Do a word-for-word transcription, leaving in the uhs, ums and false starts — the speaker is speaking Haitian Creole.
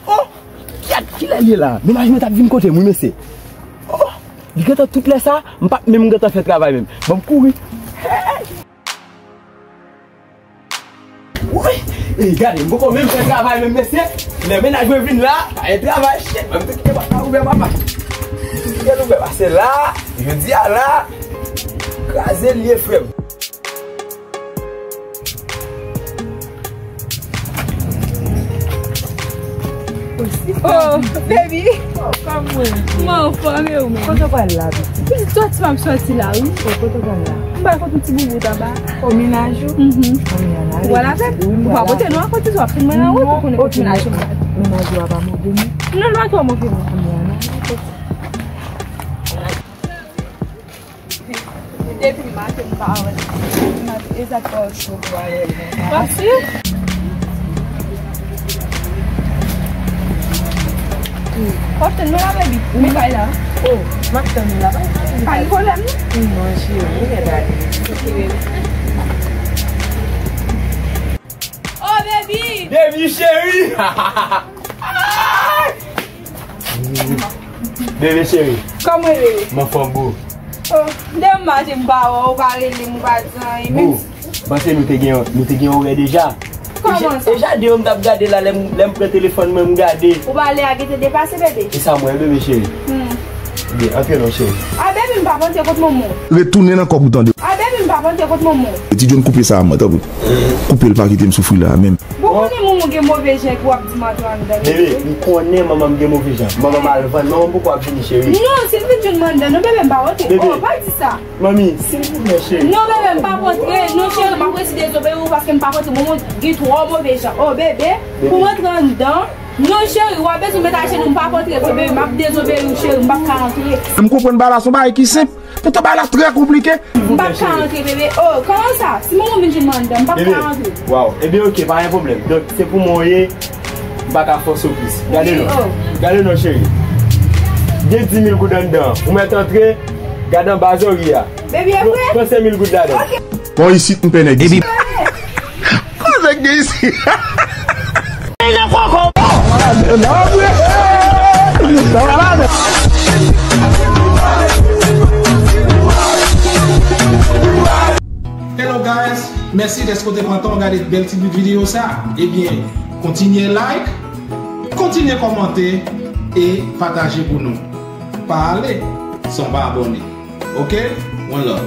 Oh! Gad kilè l ye la? Mennaj mwen t ap vin kote m, wi, mesye. Oh! Li gentan tout lè sa, m p ap menm gentan fè travay menm. Ban m kouri. Woy! E gade, m poko menm fè travay menm, mesye. Lè mennaj mwen vin la, pa gen travay, shit, mwen te kite pòt la ouvè, papa. Te kite l ouvè, pase la, jodi a la, kraze l ye, frè m. Oh, baby. Kòman? Mwen anfòm, e ou menm? Kote w pral la, pitit? Pitit, sòti m ap sòti la, wi. Oh, kote w pral la? M pral kote yon ti boubou taba. Oh, mennaj ou? Mhm. Ann, ann ale, pitit. Ou pa pote non, kote w ap fin mwen anwo, ou konnen kote mennaj ou. Mennaj ou a pa move non. Non, l pa twò move non. Ann, ann ale, pitit. Depi maten m pa wè l. Maten, e sa k fè w cho pou w al wè l konsa? Pase. W ap tann mwen la, baby? Men kay la. Oh, m ap tann ou la. Pa gen pwoblèm non. Non, cheri, m gen dade. Ok, baby. Oh, baby! Baby cheri! Bebe cheri. Kòman w ye? M anfòm, boo. Oh, depi maten m pa wè w, ou pa rele m, ou pa di anyen. Boo, m panse nou te gen, nou te gen orè deja. Kòman sa? E jaden an m t ap gade la, lè m, lè m pran telefòn mwen, m gade. Ou pa lè a gentan depase, bebe? E sa m wè, bebe cheri. Hmm. Byen, antre non, cheri. A, bebe, m p ap antre, kot manman w? Retounen nan kòb ou, tande. A, bebe, m p ap antre, kot manman w? Ti John, koupe sa a, mwen, tanpri. Koupe l, pa kite m soufri la a menm. Bon, konnen manman w gen move jan epi w ap di m antre anndan. Bebe, m konnen manman m gen move jan. Manman m al vann, manman m poko ap vini, cheri. Non, si l vin jwenn m anndan, non, bebe, m p ap antre. Bebe. Oh, pa di sa. Manmi, silvouplè, cheri. Non, bebe, m p ap antre. Non, cheri, m ap resi dezobeyi w paske m p ap antre. Manman w gen twò move jan. Oh, bebe, pou m antre anndan. Non, cheri, w ap bezwen met ajenou, m p ap antre vre, bebe, m ap dezobeyi w, cheri, m p ap ka antre. M konprann bagay la, se yon bagay ki senp. Poutan bagay la trè konplike. M p ap ka antre, bebe. Oh, kòman sa? Si manman m vin jwenn mwen anndan, m p ap ka antre. Waw, ebyen, oke, pa gen pwoblèm. Donk, se pou mwen w ye, m pa ka fòse w plis. Gade non. Gade non, cheri. Gen dis mil goud anndan an. Ou mèt antre, gade anba zòrye a. Bebe, e vre? Pran senk mil goud ladan. Bon, isit, m pè nèg isit. Koze k gen isit? Hello guys, mèsi dèske w te pran tan w gade bèl ti bout videyo sa. Ebyen, kontinye like, kontinye kòmante e pataje pou nou. Pa ale san w pa abòne. Oke? One love.